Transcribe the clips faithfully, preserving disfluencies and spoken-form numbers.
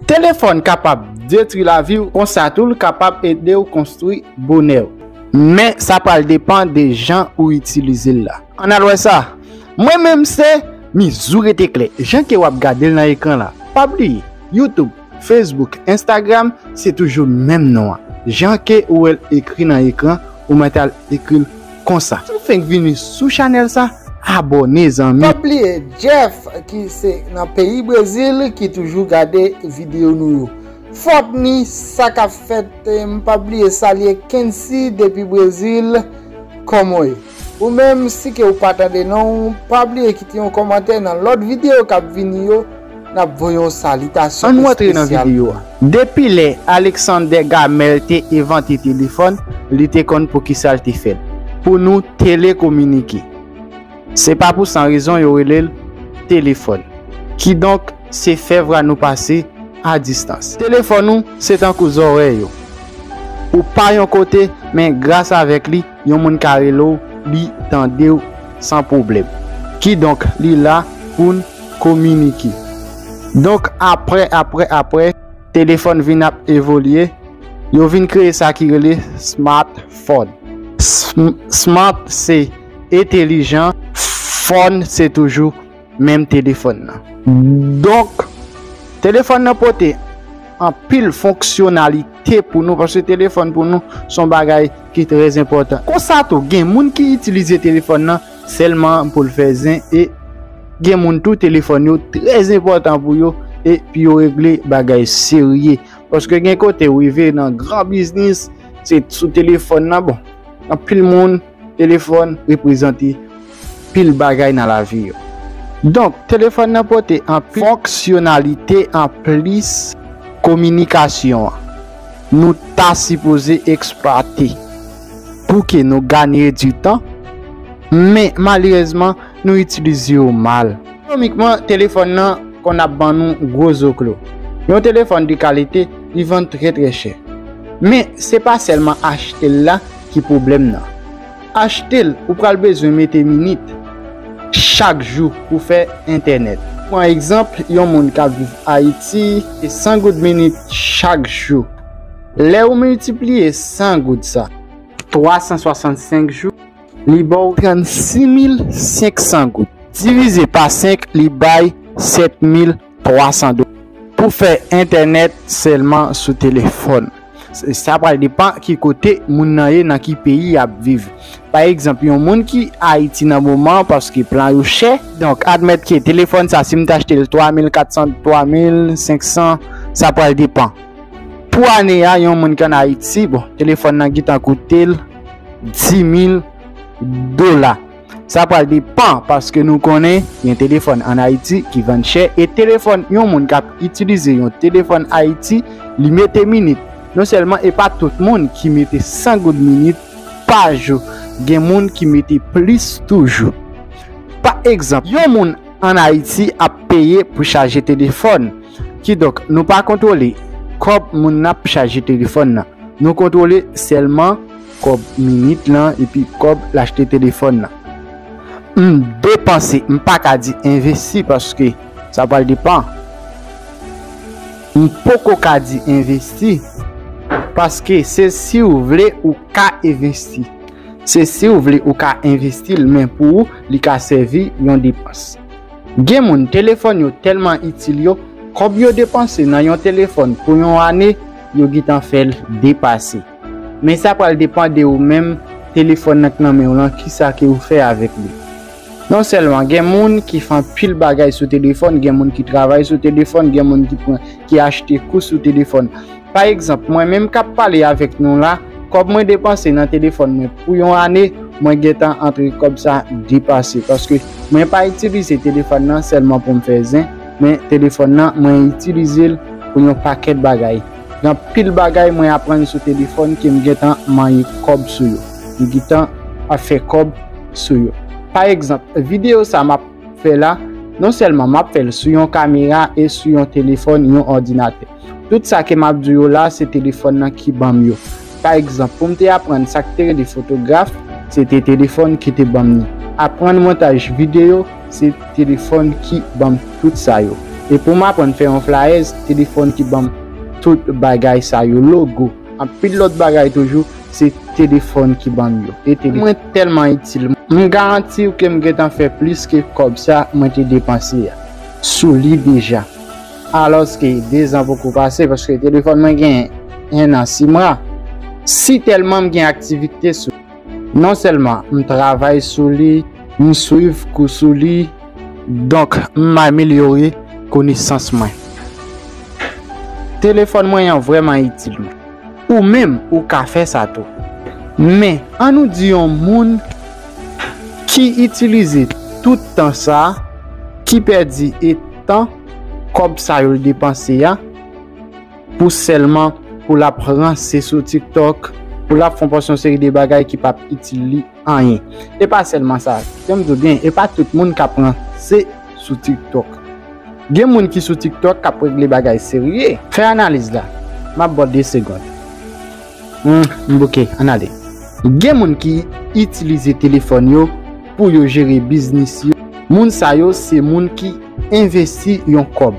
Telefòn kapab detwi lavi w, konsa tou l kapab ede w konstwi bonè w. Men sa pral depann de jan ou itilize l la. Ann al wè sa. Mwen menm se Mizou rete klè. Jan ke w ap gade l nan ekran la. Pa bliye, YouTube, Facebook, Instagram, se toujou menm non an. Jan ke ou wè l ekri nan ekran, ou mèt al ekri l konsa. Si w fenk vini sou chanèl sa, abòne zanmi. Pa bliye Jeff ki se nan peyi Brezil ki toujou gade videyo nou yo. Fòtni, sa k ap fèt, eh, m pa bliye salye Kensi depi Brezil, kòman w ye? Ou menm, si ke w pa tande non, pa bliye kite yon kòmantè nan lòt videyo k ap vini yo, n ap voye yon salitasyon espesyal. Ann rantre nan videyo a. Depi lè Alexander Graham Bell te envante telefòn, li te konn poukisa l te fè l. Pou nou telekominike. Se pa pou san rezon yo rele l telefòn. Kidonk, se fè vwa nou pase a distans. Telefòn ou se tankou zòrèy ou. Ou pa yon kote, men gras avèk li, yon moun ka rele w, li tande w san pwoblèm. Kidonk, li la pou n kominike. Donk, apre, apre, apre, telefòn vin ap evolye, yo vin kreye sa ki rele smartphone. Sm-, smart se entelijan, phone se toujou menm telefòn nan. Donk, telefòn nan pote anpil fonksyonalite pou nou, paske telefòn pou nou se yon bagay ki trè enpòtan. Konsa tou, gen moun ki itilize telefòn nan sèlman pou l fè zen, e gen moun tou, telefòn yo trè enpòtan pou yo, e pou yo regle bagay serye. Paske gen kote ou rive nan gran biznis, se sou telefòn nan. Bon, anpil moun, telefòn reprezante pil bagay nan lavi yo. Donk, telefòn nan pote anpil fonksyonalite anplis kominikasyon an. Nou ta sipoze eksplwate pou ke nou ganye di tan, men malerezman, nou itilize yo mal. Ekonomikman, telefòn nan konn ap ban nou gwo zoklo. Yon telefòn de kalite, li vann trè, trè chè. Men, se pa sèlman achte l la ki pwoblèm nan. Achte l, ou pral bezwen mete minit chak jou pou fè entènèt. Pran egzanp, yon moun k ap viv Ayiti, se san goud minit chak jou. Lè ou miltipliye san goud sa, twa san swasannsenk jou, li ba w trannsis mil senk san goud. Divize pa senk, li bay sèt mil twa san dola. Pou fè entènèt sèlman sou telefòn. S-, sa pral depann ki kote moun nan ye, nan ki peyi y ap viv. Pa egzanp, yon moun ki Ayiti nan moman, paske plan yo chè, donk, admèt ke telefòn sa, si m ta achte l twa mil kat san, twa mil senk san, sa pral depann. Pou ane a, yon moun ki ann Ayiti, bon, telefòn nan gentan koute l dis mil dola. Sa pral depann, paske nou konnen gen telefòn ann Ayiti ki vann chè, e telefòn, yon moun k ap itilize yon telefòn Ayiti, li mete minit. Non sèlman, e pa tout moun ki mete san goud minit pa jou, gen moun ki mete plis toujou. Pa egzanp, yon moun ann Ayiti ap peye pou chaje telefòn. Kidonk, nou pa kontwole kòb moun nan ap chaje telefòn nan. Nou kontwole sèlman kòb minit lan epi kòb l achte telefòn nan. M depanse, m pa ka di envesti paske sa pral depann. M poko ka di envesti paske se si w vle ou ka envesti. Se si w vle ou ka envesti l, men pou ou, li ka sèvi yon depans. Gen moun, telefòn yo tèlman itil yo, kòb yo depanse nan yon telefòn pou yon ane, yo gentan fè l depase. Men sa pral depann de ou menm, telefòn nan k nan men w lan, kisa ke ou fè avèk li. Non sèlman gen moun ki fè anpil bagay sou telefòn, gen moun ki travay sou telefòn, gen moun ki pran, ki achte kou sou telefòn. Pa egzanp, mwen menm k ap pale avèk nou la, kòb mwen depanse nan telefòn mwen pou yon ane, mwen gentan antre kòb sa depase. Paske mwen pa itilize telefòn nan sèlman pou m fè zen, men telefòn nan, mwen itilize l pou yon pakèt bagay. Gen anpil bagay mwen aprann sou telefòn ke m gentan manyen kòb sou yo. M gentan ap fè kòb sou yo. Pa egzanp, videyo sa m ap fè la, non sèlman m ap fè l sou yon kamera e sou yon telefòn, yon òdinatè. Tout sa ke m ap di w yo la, se telefòn nan ki ban m yo. Pa egzanp, pou m te aprann sa k te rele fotograf, se te telefòn ki te ban m li. Aprann montaj videyo, se telefòn ki ban m tout sa yo. E pou m aprann fè yon flayèz, telefòn ki ban m tout bagay sa yo, logo, anpil lòt bagay toujou, se telefòn ki ban m yo. E telefòn mwen tèlman itil, m garanti w ke m gentan fè plis ke kòb sa mwen te depanse a sou li deja. Alòske de zan poko pase, paske telefòn mwen gen en an sis mwa. Si tèlman m gen aktivite sou li, non sèlman m travay sou li, m swiv kou sou li, donk m amelyore konesans mwen. Telefòn mwen an vrèman itil mwen. Ou menm, ou ka fè sa tou. Men, ann nou di yon moun ki itilize tout tan sa, ki pèdi e tan, kòb sa yo l depanse a, pou sèlman pou l ap ranse sou TikTok, pou l ap fè yon pòsyon seri de bagay ki p ap itil li anyen. E pa sèlman sa, jan m di w byen, e pa tout moun k ap ranse sou TikTok. Gen moun ki sou TikTok k ap regle bagay serye. Fè analiz la. M ap ba w de segonn. Hmm, m bouke, ann ale. Gen moun ki itilize telefòn yo pou yo jere biznis yo. Moun sa yo se moun ki envesti yon kòb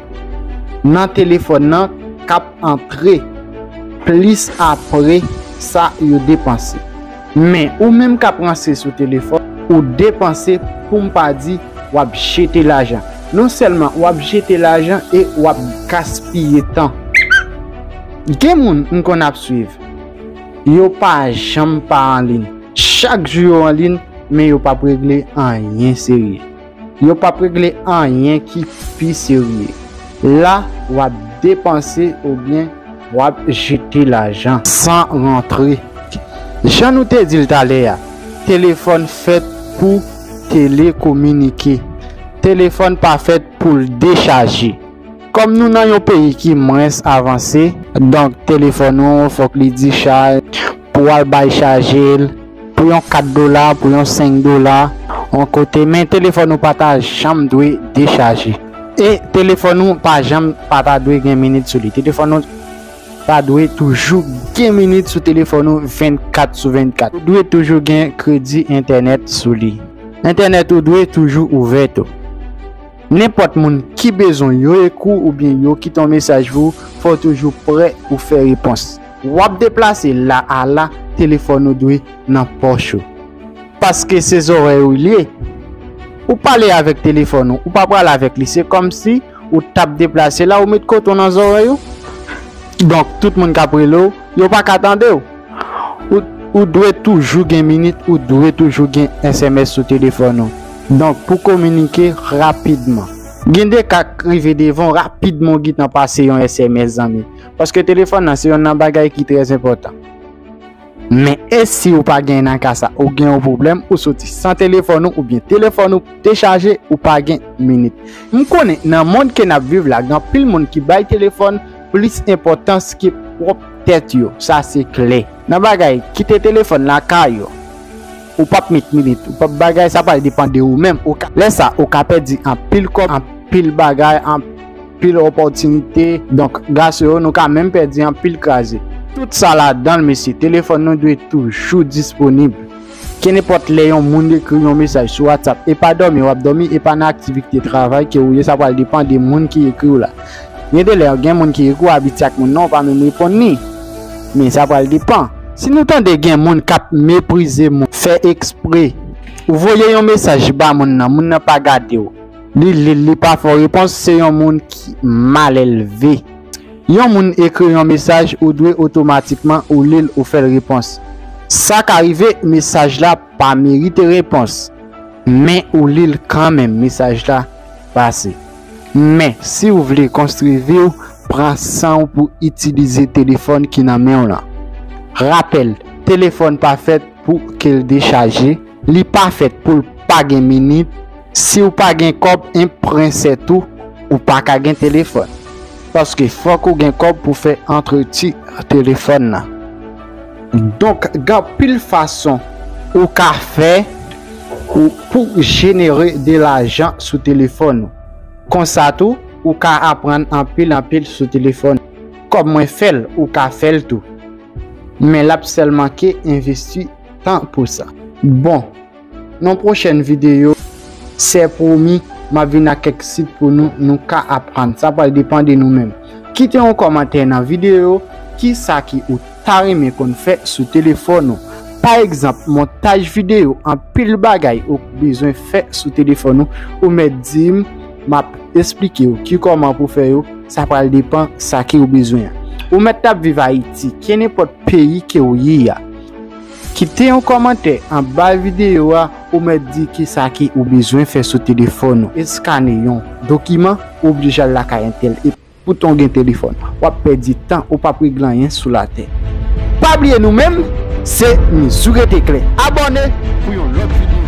nan telefòn nan k ap antre plis apre sa yo depanse. Men ou menm k ap ranse sou telefòn, ou depanse, pou m pa di w ap jete lajan. Non sèlman w ap jete lajan e w ap gaspiye tan. Gen moun m konn ap swiv, yo pa janm pa anliy. Chak jou yo anliy, men yo p ap regle anyen serye. Yo p ap regle anyen ki pi serye. La, w ap depanse oubyen w ap jete lajan san rantre. Jan nou te di l talè a, telefòn fèt pou telekominike. Telefòn pa fèt pou l dechaje. Kòm nou nan yon peyi ki mwens avanse, donk telefòn ou fòk li dichaj, pou w al bay chaje l, pou yon kat dola, pou yon senk dola, yon kote, men telefòn ou pa ta janm dwe dechaje. E telefòn ou pa janm pa ta dwe gen minit sou li. Telefòn ou ta dwe toujou gen minit sou telefòn ou vennkat sou vennkat. Ou dwe toujou gen kredi entènèt sou li. Entènèt ou dwe toujou ouvè tou. Nenpòt moun ki bezwen yo ekri w oubyen yo kite yon mesaj pou ou, fò w toujou prè pou fè repons. W ap deplase la a la, telefòn ou dwe nan pòch ou. Paske se zòrèy ou li ye. Ou pale avèk telefòn ou, ou pa pral avèk li. Se kòmsi ou t ap deplase la, ou met koton nan zòrèy ou. Donk, tout moun k ap rele w, yo pa ka tande w. Ou, ou dwe toujou gen minit, ou dwe toujou gen S M S sou telefòn ou. Donk, pou kominike rapidman. Gen de ka k rive devan w rapidman, ou gentan pase yon S M S, zanmi. Paske telefòn nan se youn nan bagay ki trè enpòtan. Men e si ou pa gen nan ka sa, ou gen yon pwoblèm, ou soti san telefòn ou, oubyen telefòn ou dechaje, ou pa gen minit. M konnen nan mond ke n ap viv la, gen anpil moun ki bay telefòn plis enpòtans ke pwòp tèt yo. Sa se klè. Nan bagay, kite telefòn lakay ou. Ou p ap met minit, ou p ap bagay, sa pral depann de ou menm. Ou ka, lè sa, ou ka pèdi anpil kòb, anpil bagay, anpil opòtinite. Donk, gason yo, nou ka menm pèdi anpil kraze. Tout sa ladan l, mesye, telefòn nou dwe toujou disponib. Kenenpòt lè yon moun ekri yon mesaj sou WhatsApp, e pa dòmi w ap dòmi, e pa nan aktivite travay ke ou ye, sa pral depann de moun ki ekri w la. Gen de lè, gen moun ki ekri w, abitye ak moun nan, ou pa menm reponn li. Men sa pral depann. Si nou tande gen moun k ap meprize moun, fè ekspre, ou voye yon mesaj ba moun nan, moun nan pa gade w, li li l, li pa fè w repons, se yon moun ki malelve. Yon moun ekri yon mesaj, ou dwe otomatikman ou li l, ou fè l repons. Sa ka rive, mesaj la pa merite repons, men ou li l kanmenm, mesaj la pase. Men, si w vle konstwi vi w, pran san w pou itilize telefòn ki nan men w lan. Rapèl, telefòn pa fèt pou ke l dechaje, li pa fèt pou l pa gen minit. Si w pa gen kòb, en prensè tou, ou pa ka gen telefòn. Paske fòk ou gen kòb pou fè antretyen telefòn nan. Donk, gen anpil fason ou ka fè ou pou jenere de lajan sou telefòn ou. Konsa tou, ou ka aprann anpil, anpil sou telefòn. Kòm mwen fè l, ou ka fè l tou. Men l ap sèlman ke envesti tan pou sa. Bon, nan pwochèn videyo, se pwomi, m ap vin ak kèk sit pou nou, nou ka aprann. Sa pral depann de nou menm. Kite yon kòmantè nan videyo, kisa ki ou ta renmen konn fè sou telefòn ou. Pa egzanp, montaj videyo, anpil bagay ou bezwen fè sou telefòn ou, ou mèt di m, m ap esplike w ki kòman pou fè yo, sa pral depann sa ki ou bezwen an. Ou mèt t ap viv Ayiti, kenenpòt peyi ke w ye a. Kite yon kòmantè anba videyo a, ou mèt di kisa ki ou bezwen fè sou telefòn ou. Eskane yon dokiman, ou oblije al lakay entèl. E poutan w gen telefòn, w ap pèdi tan, ou p ap regle anyen sou latè. Pa bliye nou menm, se Mizou Rete Klè. Abòne pou yon lòt videyo.